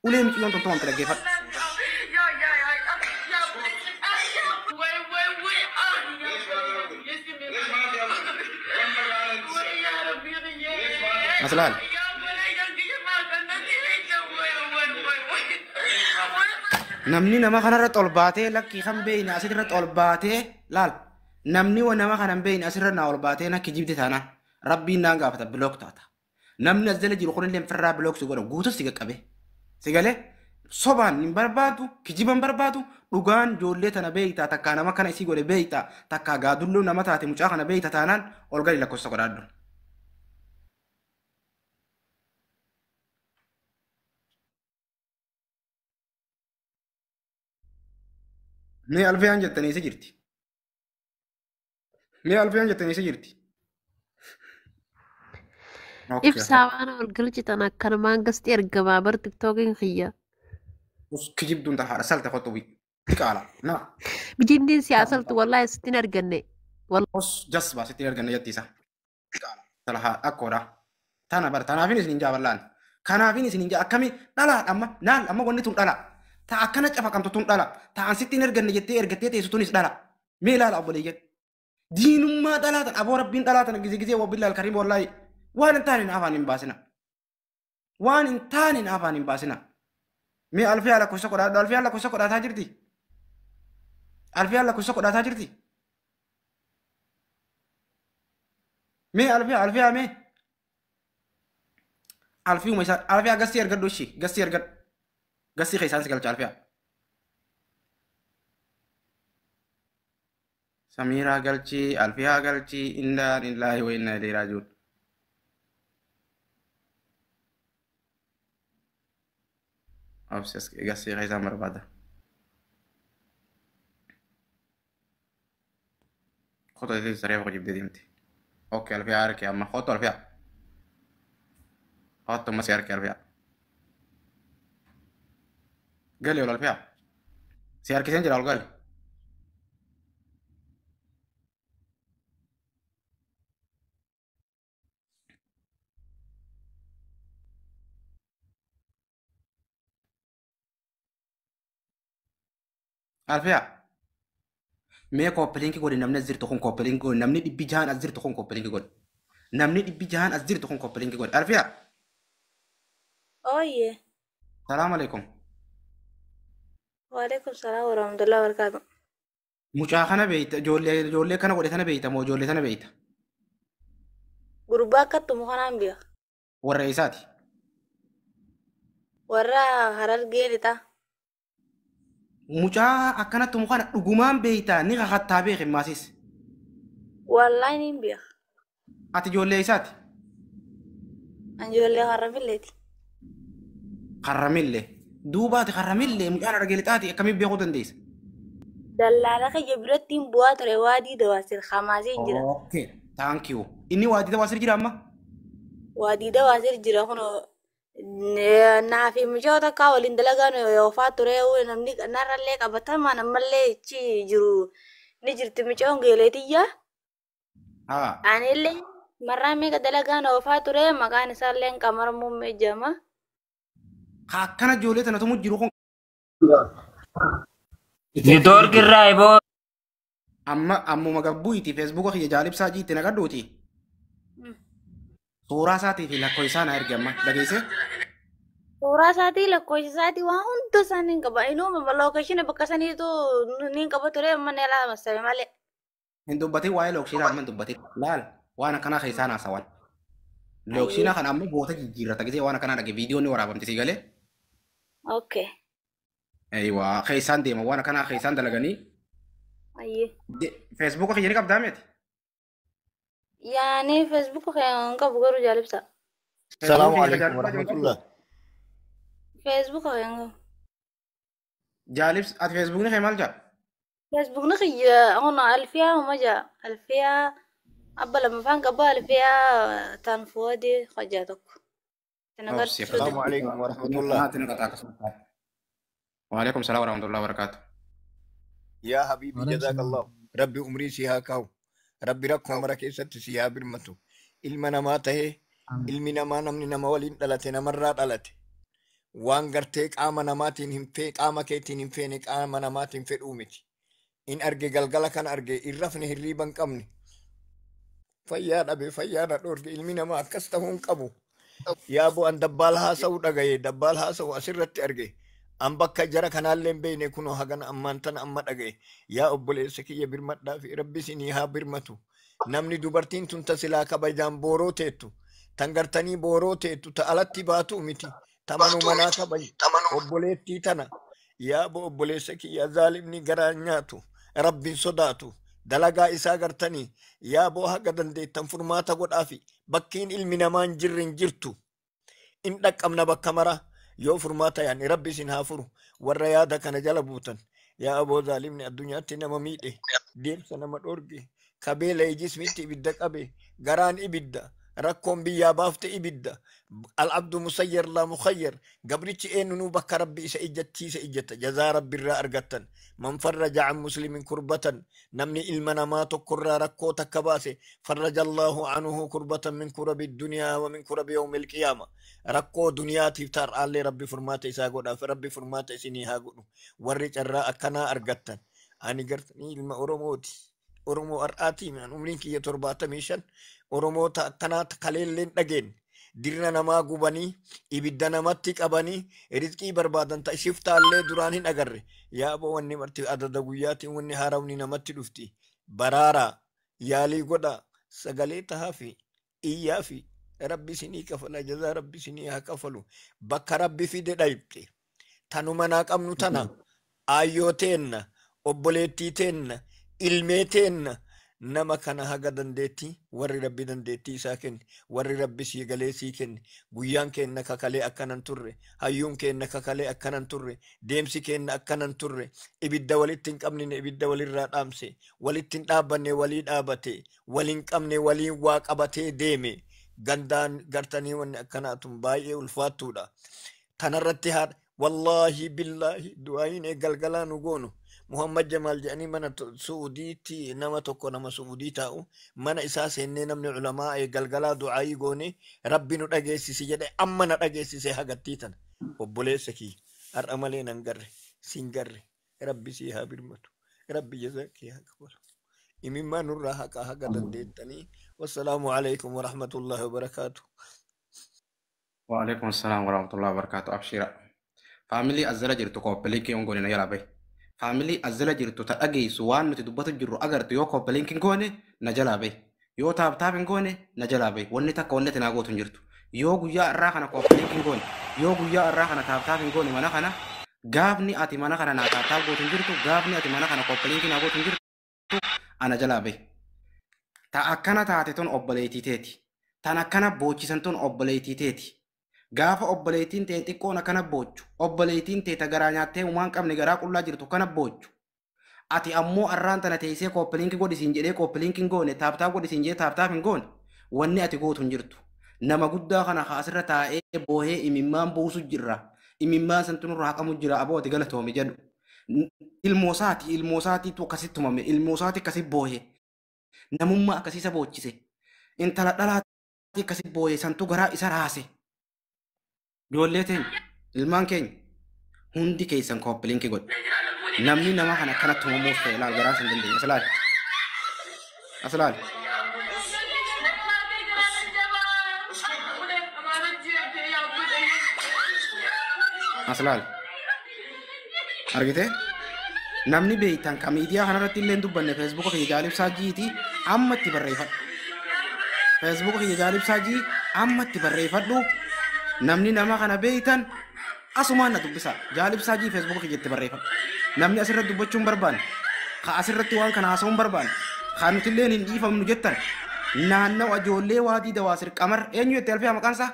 Ulee miciyyoon tun tumamte dhaggeeffadhu. As laal. Namni nama kanarratti ol baatee lakkii kan beeyne asirratti ol baatee laal. Namni nama kana hin beeyne asirra naa ol baatee na kijibde taanaan rabbiin naan gaafata bilook taata. Namni as jala jiru kunillee firraa bilook si godha guutus si qaqqabe. Si galee sobaan hin barbaadu kijiba hin barbaadu dhugaan ijoollee tana beeytaa takkaa nama kana isii godhe beeytaa takkaa gaadulluu nama taate mucaa kana beeyta taanaan ol gali lakkoofsa godhaadhu. Mee alfiyaan jettanii isa jirti. Mee alfiyaan jettanii isa jirti. Okay. Ibsaa waan ol galchitan akkanumaan gasti ergamaa bar tiktookiin kiyya. Kijibduun ta'a haadha salte kottu bii. Xiqaala. Na. Bijindiin siyaasaltu wallaahi sittin arganne. Os jasbaa sittiin arganne jetti isa. Tala akkoodha. Tana bara tanaafin isin hin jaaballaan. Kanaafin isin hin jaa akkami dhalaa amma naal amma wanni tun dhala. Ta akkana cafaqamtu tun dhala. Ta an sittiin arganne jettee ergattee teessu tunis dhala. Mee ilaala obboleeyyan. Diinummaa dhalaa tan aboo rabbiin dhalaa tan gizee gizee wabillaal kariim wallaahi. Waan hin taane afaan hin baasina. Waan hin taane afaan hin baasina. Mee alfiyaa lakkoofsa godhaadhu alfiyaa lakkoofsa godhaataa jirti. Alfiyaa lakkoofsa godhaataa jirti. Mee alfiyaa alfiyaa mee. Alfiyuma isaa alfiyaa gastii ergadhu ishii gastii ergadhu. Gastii keessaan si galcha alfiyaa. Samiiraa galchii alfiyaa galchii innaa lillaahi wa innaa ilayhi raaji'uun. Obsi gastii keessaan barbaada. Kotoo isii saree boqo jibdee deemti. Okay alfiyaa harkee amma kotoo alfiyaa. Kotoo amma si harkee alfiyaa. Gali ol alfiyaa. Si harkiseen jira ol gali. Alfiyaa. Mee kooppilinki godhi namni as jirtu kun kooppilinki godhi namni 600 as jirtu kun kooppilinki godhi. Namni 600 as jirtu kun kooppilinki godhi. Alfiyaa. Ooyye. Salaam alaikum. Waalaikum salaam warahmatullahi wabarakatuh. Mucaa kana beeyta ijoollee ijoollee kana godhe tana beeyta moo ijoollee tana beeyta? Gurbaa akkattumu kanaan beeka. Warra eessaati? Warra Harargee lixaa. Mucaa akkanattumu kana dhugumaan beeyta ni kakattaa beeki maasis. Wallaahi niin beeka. Ati ijoollee eessaati? An ijoollee Harramilleeti. Harramillee. Duuba ati Harramillee mucaan Harargee lixaati akkamiin beekuu dandeessa? Dallaala kiyya biratti hin bu'aa ture waadii dawaasir hamaasee jira. Okay, thank you. Inni waadii dawaasir jira amma? Waadii dawaasir jira kun naa fi mucaa takka waliin dalagaan oofaa ture namni narrallee qabatamaan ammallee ichi jiru ni jirti mucaan geeleetiyya. Haa. Anillee marraa meeqa dalagaan oofaa ture maqaan isaallee Qamar Muummee jedhama. Ka akkana ijoollee tana tumu jiru kun. Niitoorkii irraa eboo. Amma ammuma gabbuuti feesbuuka kiyya jaalibsaa jiitti naqadhuuti. Suuraa isaatii fi lakkoofsa isaa na erge amma dhageesse. Suuraa isaatii lakkoofsa isaatii waan hunda isaa ni qaba. Inuma lookeeshina bakka saniitu ni qaba ture amma ni alaa massame malee. Hin dubbatin waa'ee lookshinaa amma hin dubbatin. Laal waan akkanaa keessaa naasawan. Lookshinaa kana amma boota jijjiirrata gisee waan akkanaa dhage viidiyoon ni waraabamti si galee. Okay. Eeywaa keessaan deema waan akkanaa keessaan dalaganii. Ayyee. Feesbuuka kiyya ni qabdaa miti? Yaani feesbuuka kiyya hin qabu garuu jaalibsa. Salaamu alaikum warahmatullah. Feesbuuka kiyya hin qabu. Jaalibs ati feesbuukni kee maal jaa? Feesbuukni kiyya kun alfiyaa uma jaa alfiyaa abba lammaffaan qaba alfiyaa taan fuwadee hojjaa tokko. Salaamu alaikum warahmatullah. Waalaikum salaam warahmatullahi wabarakatuh. Yaa habiibi jazakallahu. Rabbi umrii si haa kaa'u. Rabbi rakkoo mara keessatti si haa birmatu. Ilma namaa tahee ilmi namaa namni nama waliin dhalate namarraa dhalate. Waan gartee qaama namaatiin hin fee qaama keetiin hin feene qaama namaatiin fedhuu miti. In arge galgala kan arge hin rafne hirriiba hin qabne. Fayyaa dhabe fayyaa na dhoorge ilmi namaa akkas ta'uu hin qabu. Yaa bo'an dabbaal haasa'uu dhagaye dabbaal haasa'u asirratti arge. An bakka jara kanaallee hin beekne kunoo hagana ammaan tana amma dhagaye. Yaa obboleessa kiyya birmadhaa fi rabbi isinii haa birmatu. Namni dubartiin tun tasilaa kabajaan booroo teettu. Tan gartanii booroo teettu ta alatti baatu miti. Tamanu manaa kabaji. Obboleettii tana. Yaa bo obboleessa kiyya zaalimni garaa nyaatu. Rabbiin sodaatu. Dalagaa isaa gartanii. Yaa boo haga dandeettan furmaata godhaafi. Bakkiin ilmi namaa hin jirre hin jirtu. In dhaqqabna bakka mara. Yoo furmaata yaanne rabbi isin haa furu. Warra yaada kana jala buutan. Yaa aboo zaalimni addunyaatti nama miidhe. Deemsa nama dhorge. Kabeela ijismitti ibidda qabe. Garaan ibidda. Rakkoon biyyaa baafte ibidda. Al-abdu musayyar laa mukhayyar. Gabrichi eenyunuu bakka rabbi isa ijjachiise ijjata. Jazaa rabbi irraa argattan. Man farraja an muslimin kurbatan. Namni ilma namaa tokkorraa rakkoo takka baase. Farraja Allahu anhu kurbatan min kurabi dunyaa wa min kurabi yawmil qiyaama. Rakkoo duniyaatiif taar'aallee rabbi furmaata isaa godhaaf. Rabbi furmaata isinii haa godhu. Warri carraa akkanaa argattan. Ani gartanii ilma Oromooti. Oromoo har'aatii an umriin kiyya 75 Oromoota akkanaa kaleelleen dhageen dirna namaa gubanii ibidda namatti qabanii rizqii barbaadan ta'a shiftaallee duraan hin agarre. Yaa aboo wanni marti adada guyyaatiin wanni haarawni namatti dhufti. Baraaraa yaalii godhaa sagalee tahaa fi iyyaa fi rabbi isinii kafala jazaa rabbi isinii haa kafalu. Bakka rabbi fide dhayibte. Tanuma naa qabnu tana aayyoo teenna obboleettii teenna ilmee teenna nama kana haga dandeettii warri rabbi dandeettii isaa kenne warri rabbi sii galee sii kenne guyyaan keenna kakalee akkanan turre hayyuun keenna kakalee akkanan turre deemsi keenna akkanan turre ibidda walitti hin qabne ibidda walirraa dhaamse walitti hin dhaabbanne walii dhaabate waliin qabne waliin waa qabatee deeme gandaan gartanii wanni akkanaa tun baay'ee ulfaattuudha. Tanarratti haadha wallaahi billaahi du'aayin galgalaa nu goonu. Muhammad Jamal jedhanii mana Suudiitti nama tokko nama Suudii taa'u mana isaa seennee namni ulamaa galgalaa du'aayii goone rabbi nu dhageessisi jedhe amma na dhageessise hagattii tana. Obboleessa kiyya har'a malee nan garre siin garre rabbi sii haa birmatu rabbi jazaa kee haa kafalu. Imimmaa nurraa haqaa haga dandeettanii. Wassalaamu alaikum warahmatullahi wabarakaatu. Waalaikum assalam warahmatullahi wabarakatuh. Abshira. Faamilii as jala jirtu kooppilinki yoon goone na jala bahi. Faamilii as jala jirtu ta dhageessu waan nuti dubbatu jirru agartu yoo kooppilinki hin goone na jalaa bahi. Yoo taaptaap hin goone na jalaa bahi. Wanni takka wanni ati naa gootu hin jirtu. Yoo guyyaa irraa kana kooppilinki hin goone, yoo guyyaa irraa kana taaptaap hin goone mana kana gaafni ati mana kana naa taaptaap gootu hin jirtu, gaafni ati mana kana kooppilinki naa gootu hin jirtu ana jalaa bahi. Ta akkana taate tun obboleettii teeti. Tan akkana boochisan tun obboleettii teeti. Gaafa obboleettiin tee xiqqoon akkana boochu, obboleettiin tee ta garaa nyaattee uumaan qabne garaa qullaa jirtu akkana boochu. Ati ammoo arraan tana teessee kooppilinki godhi siin jedhee kooppilinki hin goone, taaptaap godhi siin jedhee taaptaap hin goone, wanni ati gootu hin jirtu. Nama guddaa kana asirra taa'ee boohee imimmaan buusu jirra. Imimmaan santu nurraa haqamu jira aboo ati galatoomi jedhu. Ilmoosaati ilmoosaatiitu akkasitti tumame, ilmoosaati akkasi boohe. Namummaa akkasiisa boochise. Intala dhalaatti akkasi boohe santu garaa isa raase. Ijoollee teenya, ilmaan keenya hundi keessan kooppilinki godhi. Namni nama kana akkana tumamuuf ta'e ilaal garaa san dandeenya. As ilaali. As ilaali. As ilaali. Argitee? Namni beektan ka miidiyaa kanarratti illee hin dubbanne feesbuuka kiyya jaalibsaa jiiti amma itti barreeffadhu. Feesbuuka kiyya jaalibsaa jii amma itti barreeffadhu. Namni nama kana beektan asumaan na dubbisa. Jaalibsaa jii feesbuuka kiyya itti barreeffadhu. Namni asirratti dubbachuu hin barbaanne, ka asirratti waan kana haasa'uu hin barbaanne, ka nuti illee hin dhiifamnu jettan naannawa ijoollee waadii dawaasir qamar eenyu jette alfiyaa maqaan isaa?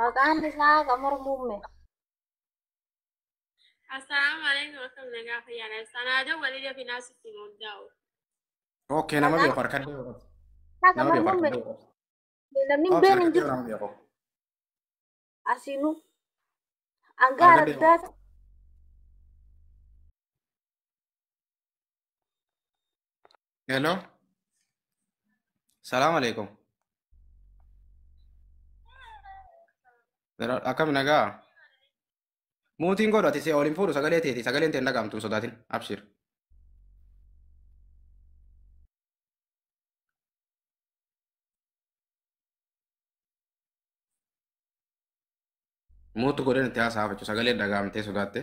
Maqaan isaa Qamar Muummee. Assalamu alaikum akkam nagaa fayyaadha. Sanaadoo walii finaasitti hundaa'u. Okay, nama Maqaan beeku harkadhee isaa nama Qamar beeku Muummee. harkadhee. Namni hin Obsa beekne hin harkadhee jiru. nama beeku. Asiinuu hanga Harkadhee. araddaa Hello. Salaam alaikum. Akkam nagaa? Muutiin godhu ati si oliin fuudhu sagalee teeti sagaleen tee hin dhaga'amtu hin sodaatin abshir. Muutu godhan itti haasa'a jechuudha sagaleen dhaga'amtee sodaatte.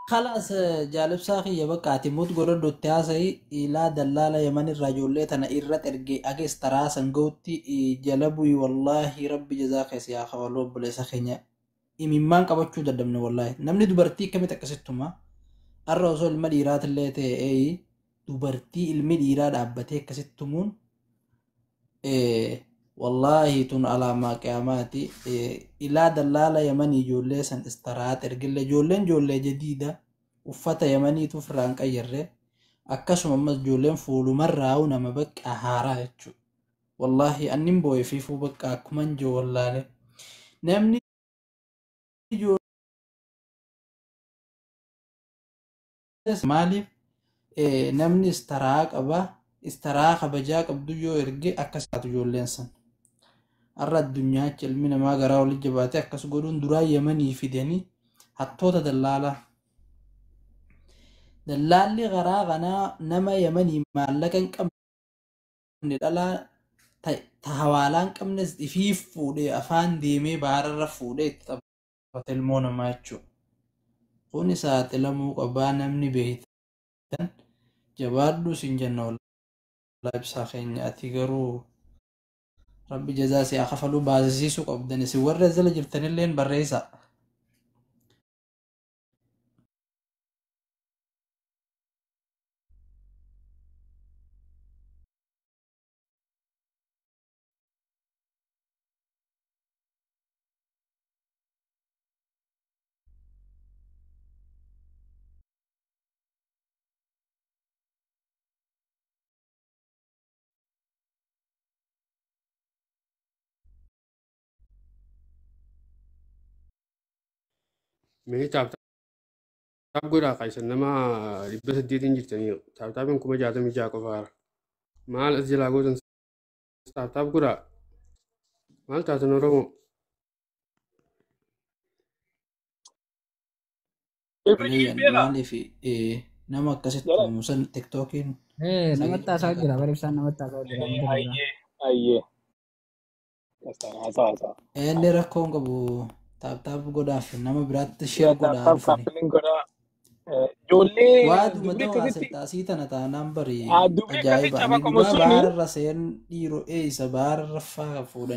Khalaas jaalibsaa kiyya bakka ati mut godhadhu itti haasa'i ilaa dallaala Yaman irraa ijoollee tana irratti erge agees taraa san gahutti jala bu'i wallaahi rabbi jazaa keessa yaa kafalu obboleessa keenya imimmaan qabachuu dadhabne wallaahi namni dubartii akkamitti akkasittuma har'a osoo ilma dhiiraatillee ta'e dubartii ilmi dhiiraa dhaabbatee akkasittumuun wallaahi tun alaamaa qiyaamaati ilaa dallaala Yamanii ijoollee san istaraat ergille ijoolleen ijoollee jadiida uffata Yamaniitu ofirraa hin qayyarre akkasuma ammas ijoolleen fuulumarraa'u nama bakka haaraa jechuudha. Wallaahi annin boo'e fiifuu bakka akkuman jiru wallaale namni ijoollee maaliif namni istaraa qaba istaraa kabajaa qabdu yoo erge akkas taatu ijoolleen san. Har'a addunyaatti ilmi namaa garaa walitti jabaatee akkas godhuun duraa Yamanii fidanii hattoota dallaalaa. Dallaalli garaa kanaa nama Yamanii maallaqa hin qabne dhalaa ta hawaalaa hin qabnes ifiif fuudhee afaan deemee baararra fuudhee itti taphata ilmoo namaa jechuudha. Kun saaxilamuu qabaa namni beektan jabaadhu siin jenna wallaahi ibsaa keenya ati garuu rabbi jazaa si haa kafaluu baasisiisuu qabdan isin warra jala jirtanilleen barreessaa. Mee taaptaap godhaa qaayisan nama 800 jirtanii taaptaapiin 66,000 qofaara. Maal as jalaa gootan taaptaap godhaa maal taatan Oromoo? Maaliif nama akkasitti uumu san tiktookiin Namatti haasaa jira bara ibsaan namatti haasaa jira. Ayyee ayyee. Haasaa haasaa. Inni rakkoo hin qabu taaptaap godhaaf nama biraatti sheer godhaa Taaptaap dhufani. kaappiliin godhaa. Ijoollee Waa dubbii dubbatoo akkasitti asirtaasii tana taanaan bari dubbii akkasitti ajaa'iba. Ani cafaqamu dhugaa suni baararra seen dhiiroo eeysa baararra faa fuudhanii.